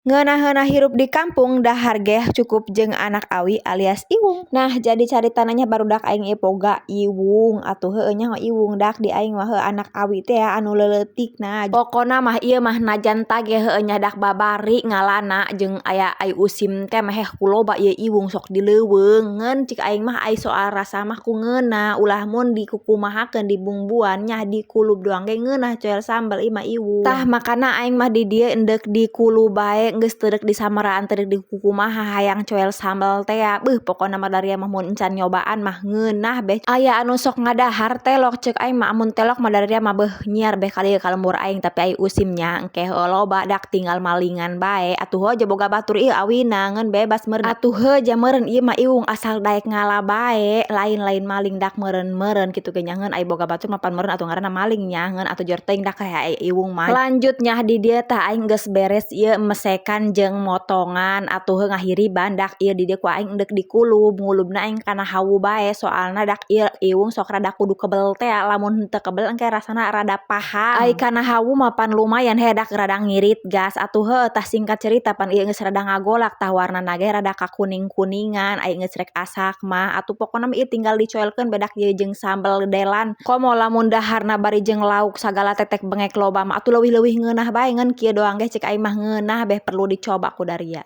Ngeunah-ngeunah hirup di kampung, dahar ge cukup jeung anak awi alias iwung. Nah, jadi caritana nya, barudak aing ieu boga iwung atuh, heueuh, nyaho iwung dak di aing mah, heueuh, anak awi teh ya anu leuletik. Nah, pokona mah ieu mah najan tage, heueuh nya, dak babari ngalana jeung aya ai usim teh meheh ku loba ieu iwung sok di leuweung. Ngan cik aing mah ai soal rasa mah ku ngeunah, ulah mun dikukumahakeun, dibumbuan nya, dikulub doang ge ngeunah coel sambel ieu mah iwung. Tah, makana aing mah di dieu endek dikulub bae, geus teu deuk disamaraan, teu deuk dikukumaha, hayang coel sambel teh ya. Beuh, pokona mah daria mah mun encan nyobaan mah ngeunah beh. Aya anu sok ngadahar telok, ceuk aing mah amun telok mah daria mah beuh nyiar beh ka dieu ka lembur aing, tapi ai usim nya engke loba dak tinggal malingan bae atuh. Heuh, boga batur ieu awina ngan bebas meureun atuh. Heuh, meureun ieu mah iwung asal daek ngala bae, lain-lain maling dak, meureun-meureun kitu ge nya. Ngeun ai boga batur mah pan meureun atuh ngaranna maling nya, ngeun atuh jor teuing dak kayak iwung mah. Lanjut nya, di dieu tah aing geus beres ieu mesekan jeung motongan atuh, heuh, ngahiriban dak ieu di dieu ku aing endek dikulub. Ngulubna aing kana hawu bae, soalna dak ieu iwung sok rada kudu kebel teh, lamun henteu kebel engke rasana rada paham. Ai kana hawu mah pan lumayan he dak, rada ngirit gas atuh. Heuh, tah, singkat cerita pan ieu geus rada ngagolak, tah, warnana ge rada kakuning-kuningan. Ai geus rek asak mah atuh pokona mah ieu tinggal dicoelkeun bedak ieu jeung sambel delan. Komo lamun daharna bari jeung lauk sagala tetek bengek loba mah atuh leuwih-leuwih ngeunah bae. Ngan kieu doang ge cek aing mah ngeunah beh, perlu dicoba ku daria.